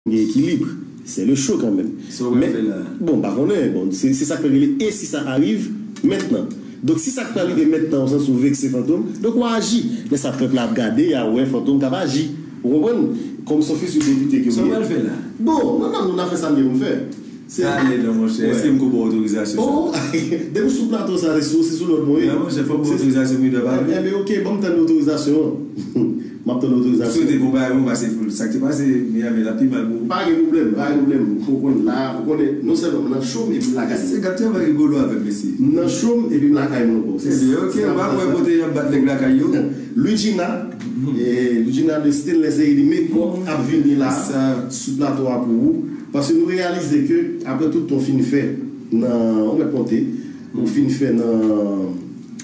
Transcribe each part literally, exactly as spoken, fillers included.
gen ekilib. C'est le show quand même. Sa w pral fè la? Bon, m pa konnen. Bon, se se sa k pral rele. Et si ça arrive maintenant? Donk, si sa k pral rive mentnan, ou santi w vekse, Fantom, donk w a aji. Men sa pèp la ap gade, y a wè Fantom k ap aji. Ou konprann? Kòm s on fisyou depite ke w ye. Sa w pral fè la? Bon, non, non, nou n a fè sa n gen pou n fè. Talè non, monchè. Èske m ko ba w otorizasyon sa? Oh, depi w sou plato sa, se sou, se sou lòd mwen ye. Non, monchè, fò m ba w otorizasyon pou m pale. Enben, ok, ban m tann otorizasyon an. M ap tann otorizasyon. Si w te bon bagay, bon, pase sa k te pase Miami la pi mal pou ou. Pa gen pwoblèm, pa gen pwoblèm. Ou konn la, ou konnen, non sèlman m nan cho m epi m lakay mwen. Se gate w ap Rigolo avè m, mesye. M nan cho m epi m lakay mwen ankò. Enben, ok, m pa kwè kote y ap bat nèg lakay yo. Ludjina, eh, Ludjina de Stainless Lady Makeup ap vini la sou plato a pou ou. Paske nou reyalize ke, apre tout tan w fin fè nan, ou mèt konte, ou fin fè nan,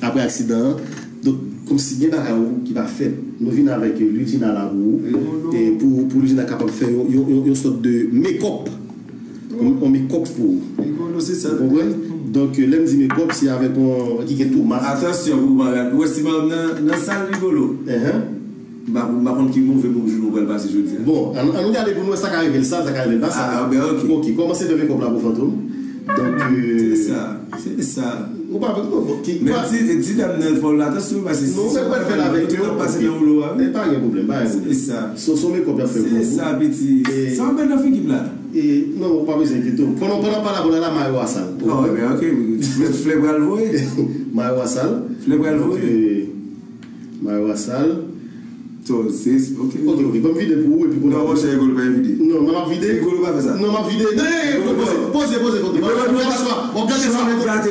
apre aksidan an, donk, kòmsi gen bagay ou ki pa fèt. Nou vin avèk, eh, Ludjina la pou ou. E pou, pou Ludjina kapab fè yon, yon, yon, yon sòt de make-up. Yon, yon make-up pou ou. Rigolo, se sa. Ou konprann? Donk, eh, lè m di make-up, se avèk yon, ki gen tomat. Atansyon pou w pa rate. Ou wè si m nan, nan sal Rigolo. Enhen. M pa, m pa konn ki move mo jou nou pral pase jodi a. Bon, ann, ann nou gade pou nou wè sa ka rive l sal, sa ka rive l pa sal. Ah, ben, ok. Ok, kòmanse fè make-up la pou Fantom. Donk, eh, se sa, se sa. Ou pa, bon, bon, ki, men di, di dam nan fò l atansyon, paske si se yon bagay nou tout ap pase nan woulo a, wi. E pa gen pwoblèm, pa gen pwoblèm. Se sa. Se, se make-up y ap fè pou ou. Se sa, piti. Sa w ap bay nan figi m la? E, non, ou pa bezwen enkyete w. Pandan, pandan w pale avè l la, mayo a sal. Oh, ben, ok. Men flè pral voye. Mayo a sal. Flè pral voye. Donk, eh, mayo a sal. So, se, ok. Ok, ok. Ban m vide pou ou, epi pou... Non, monchè, Rigolo pa gen vide. Non, m ap vide. Rigolo pa fè sa. Non, m ap vide. Non, non, non, poze, poze, poze, poze. W ap gade swa, w ap gade swa.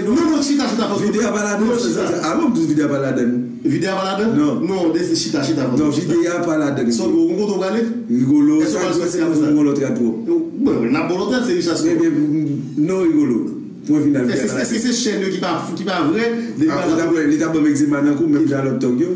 Non, non, chita, chita, Fantom. Vide a pa ladan. Non, chita. Ah bon, m di vide a pa ladan. Vide a pa ladan? Non. Non, de, chita, chita, Fantom. Non, vide a pa ladan. Sòt, ou konn kote w prale? Rigolo, sa k di se pou yon lòt rad twòp. Bon, n ap bon lòt rad, se Richard. Ebyen, non, Rigolo. Pwen final. Èske, èske se chèn yo ki pa, ki pa vrè? Depi... Ah, ou ta wè, li ta ban m egzema nan kou, menm jan lòt tòg yo.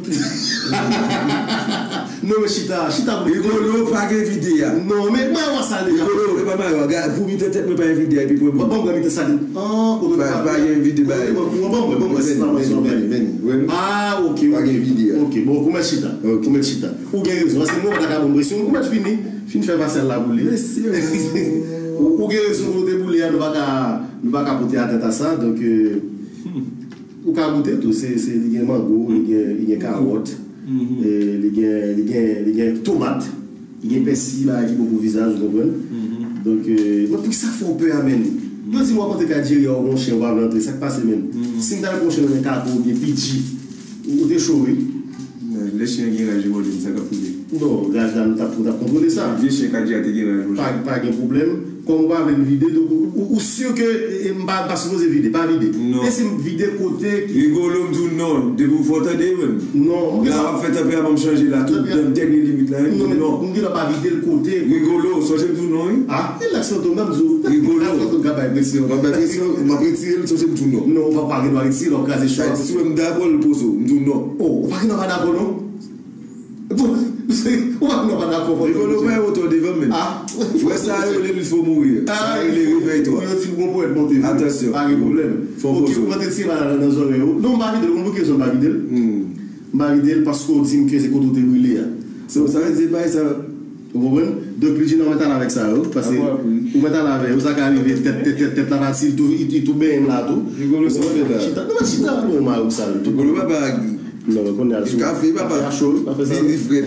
Non, men chita, chita pou... Rigolo, pa gen vide a. Non, men mwen wè sa deja. Rigolo, e pa mwen, gade, pou miten tèt mwen pa gen vide a, epi pwen bon. Bon, mwen miten sa. Ah, kote... Pa, pa gen vide ba. Bon, bon, bon, bon, se pa mwen, se pa mwen. Ah, ok, ok. Pa gen vide a. Ok, bon, ou mèt chita. Ok. Ou mèt chita. Ou gen rezon, paske mwen pa ta ka ban m presyon, ou mèt fini. Fin fè pasèl la pou li. Mesye, ou, ou gen rezon pou nou te boule a, nou pa ka, nou pa ka pote atèt a sa, donk, eh, ou ka goute tou, se, se, li gen mango, li gen, li gen kawòt, eh, li gen, li gen, li gen tomat, li gen pèsi, bagay ki bon pou vizaj, ou konprann? Donk, eh, mwen, poukisa fè w pè a, menn? Yo di m w ap antre kay Jerry a, ou gon chen, ou pa vle antre, sa k pase, menn? Si m t al pran yon chen nan men Kako oubyen Pidji, ou te cho, wi. Lè chen an gen raj, li mòde m, sa k ap rive? Non, raj la, nou t ap, nou t ap kontwole sa. Vye chen Kadjira te gen raj, monchè. Pa, pa gen pwoblèm. Kòm ou pa vle m vide, donk ou, ou, ou si ke, e, m pa, m pa sipoze vide, pa vide. Non. E si m vide kote ki... Rigolo, m di w non, depi w fè w tande, menm. Non, m gen... La, w ap fè tanperaman m chanje la, tout dan dènye limit la, wi. Non, men non, m gen dwa pa vide l kote. Rigolo, sonje m di w non, wi. Ah, rilaks, Fantom, m ap di w. Rigolo. Fantom ka bay presyon. M ap bay presyon, m ap retire l, sonje m di w non. Non, ou pa, pa gen dwa retire l, w ap kraze cho a. Sa di, si w wè m dakò, l poze w, m di w non. Oh, ou pa gen dwa pa dakò, non? Bon, ou pa, ou pa dakò, Fantom. Rigolo, pa oto devan m, men. Ah. Frè, sa yo rele li fo mouri. Sa yo rele revèy twa. Yo di pou gon pwèt monte. Atansyon. Pa gen pwoblèm. Fò poze w. Ok, ou mete ti bal la nan zòrèy ou. Non, m pa vide l, ou konn pou ki rezon m pa vide l? M pa vide l paske w di m ke se kote w te brile a. So, sa vle di, bay sa. Ou konprann? Donk, Ludjina, ou mèt ale avèk sa yo, paske ou mèt ale avè yo, sa ka rive, tèt, tèt, tèt, tèt la pati, li tou, li, li tou benyen m la tou. Rigolo, sa w fè la? Chita, non, chita, bon, mayo sal. Rigolo, papa. Non, men kounye a l sou. Kafe, papa. Kafe a cho, wi, pa fè sa. Li, li frèt.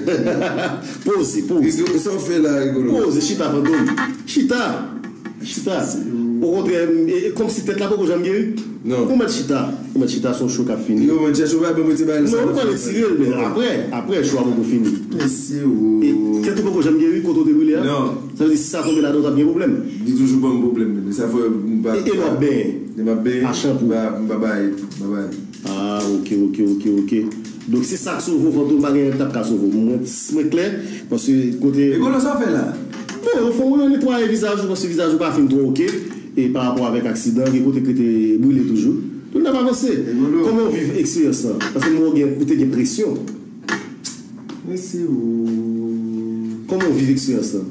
Poze, poze. Rigolo, sa w fè la, Rigolo? Poze, chita, Fantom. Chita. Chita. Okontrè, e, e, kòmsi tèt la poko janm geri. Non. Ou mèt chita. Ou mèt chita, se yon cho k ap fini. Yo, mwen chèche w, ba mwen ti bagay la. Non, ou pral retire l, men apre, apre, cho a poko fini. Mesye, o. E tèt ou poko janm geri, kote w te brile a? Non. Sa vle di, si sa tonbe ladan, w t ap gen pwoblèm. Li toujou ban m pwoblèm, men sa fè m pa... E, e lè w ap benyen? Lè m ap benyen, a chanpou. M pa, m pa bay, m pa bay. Ah, ok, ok, ok, ok. Donk, se sa k sove w, Fantom, pa gen anyen k t ap ka sove w. Mwen, mwen klè, paske kote... Rigolo, sa w fè la? Bon, ou fè yon netwaye vizaj ou, paske vizaj ou pa fin twò ok, e pa rapò avèk aksidan, gen kote k rete brile toujou. Donk, n ap avanse. Rigolo. Kòman w viv eksperyans lan? Paske m wè w gen, ou te gen presyon. Mesye, o. Kòman w viv eksperyans lan?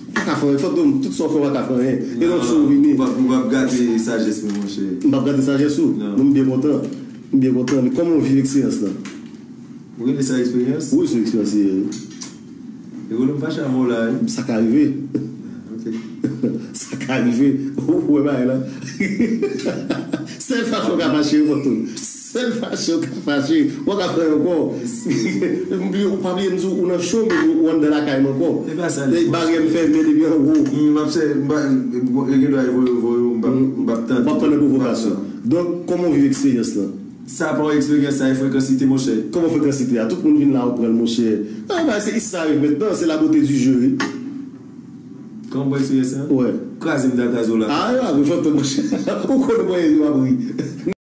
Ou pa ka fè anyen, Fantom, tout sa w fè, w pa ka fè anyen. E lòt cho vini. Ou p ap, ou p ap gate sajès mwen, monchè. M p ap gate sajès ou? Non. Non, m byen kontan. M byen kontan. Men kòman w viv eksperyans lan? Ou rele sa eksperyans? Wi, se eksperyans li ye, wi. Ou nan fache avè w la, wi. Sa ka rive. Ok. Sa ka rive. Ou wè bagay la. Sèl fache w ka fache, wi, Fantom. Sèl fache w ka fache. Ou pa ka fè ankò. Ou pa bliye m di w, ou nan cho, men ou anndan lakay m ankò. E pa sa, li, baryè m fèmen depi anwo. M ap fè, m pa, e gen dwa voye, voye, m p ap, m p ap tande. W ap pran nan pwovokasyon. Donk, kòman w viv eksperyans lan? Sa pa yon eksperyans, sa e frekansite, monchè. Kòman frekansite a? Tout moun vin la, ou pran l, monchè. Ah, ba, se isit sa rive mentnan, se la bote di je, wi. Kòman w pran eksperyans sa? Wè. Kraze m data zo la. Ah, yo, a, wi, Fantom, monchè. Ou konn mwen, yo, ap ri.